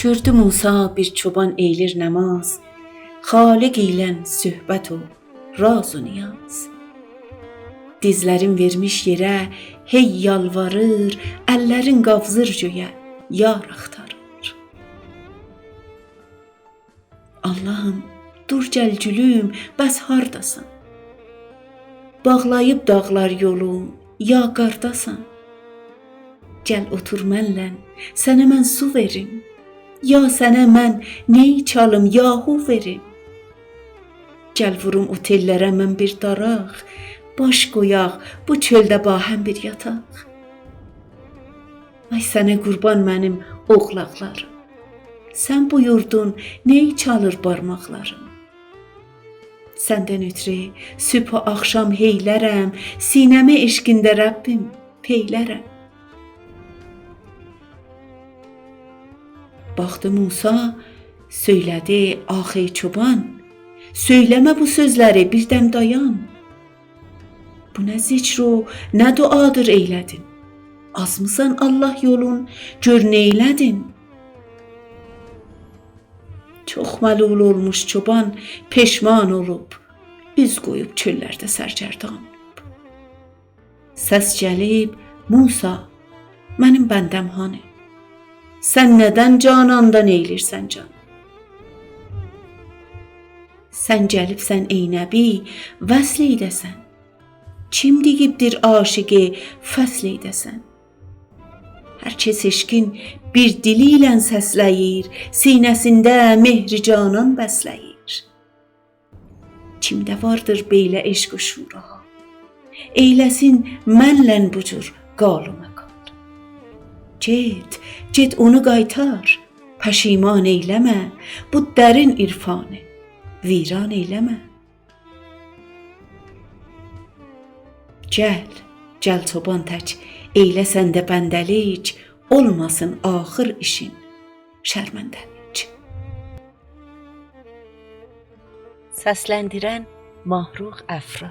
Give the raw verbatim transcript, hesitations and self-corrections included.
گؤردو موسی بیر چوبان ائیلیر نماز، خالق ایله صحبت و راز و نیاز. دیزلرین وئرمیش یئره هئی یالواریر، اللرین قاوزیر گؤیه، یار آختاریر. آللاهیم، دور گل گولوم، بس هارداسان؟ باغلاییب داغلار یولون، یا قارداسان؟ گل اوتور منله، سنه من سو وئریم. یا سنه من نئی چالیم، یا هو وئریم. گل ووروم او تئللره من بیر داراق، باش قویاق بو چؤلده باهم بیر یاتاق. آی سنه قوربان منیم اوغلاقلاریم، سن بویوردون، نئی چالیر بارماقلاریم؟ سندن اؤترو صبح و آخشام هئیلرم، سینه‌می عشقینده ربّیم پئیلرم. باخدی موسی، سؤیله‌دی: «آخ ای چوبان، سؤیله‌مه بو سؤزلری، بیر دم دایان. بو نه ذکر و نه دعادیر ائیله‌دین؟ آزمیسان آللاه یولون، گؤر نئیله‌دین؟» چوخ ملول اولموش چوبان، پشمان اولوب، اوز قویوب چؤللرده سرگردان اولوب. سس گلیب: «موسی، منیم بنده‌م هانی؟ سن ندن جاناندان ائیلیرسن جانی؟ سن گلیبسن، ای نبی، وصل ائیده‌سن. کیم دئییبدیر عاشقی فصل ائیده‌سن؟» هر کس عشقین بیر دیلی ایله سسله‌ییر، سینه‌سینده مهر جانان بسله‌ییر. کیمده واردیر بئیله عشق و شورها، ائیله‌سین منله بو جور قال و مقال؟ گئت، گئت اونو قایتار، پشیمان ائیله‌مه، بو درین عرفانی ویران ائیله‌مه. گل، گل چوبان تک، ائیله سنده بنده‌لیک، اولماسین آخر ایشین شرمنده‌لیک. سسلندیرن: ماهرخ افرا.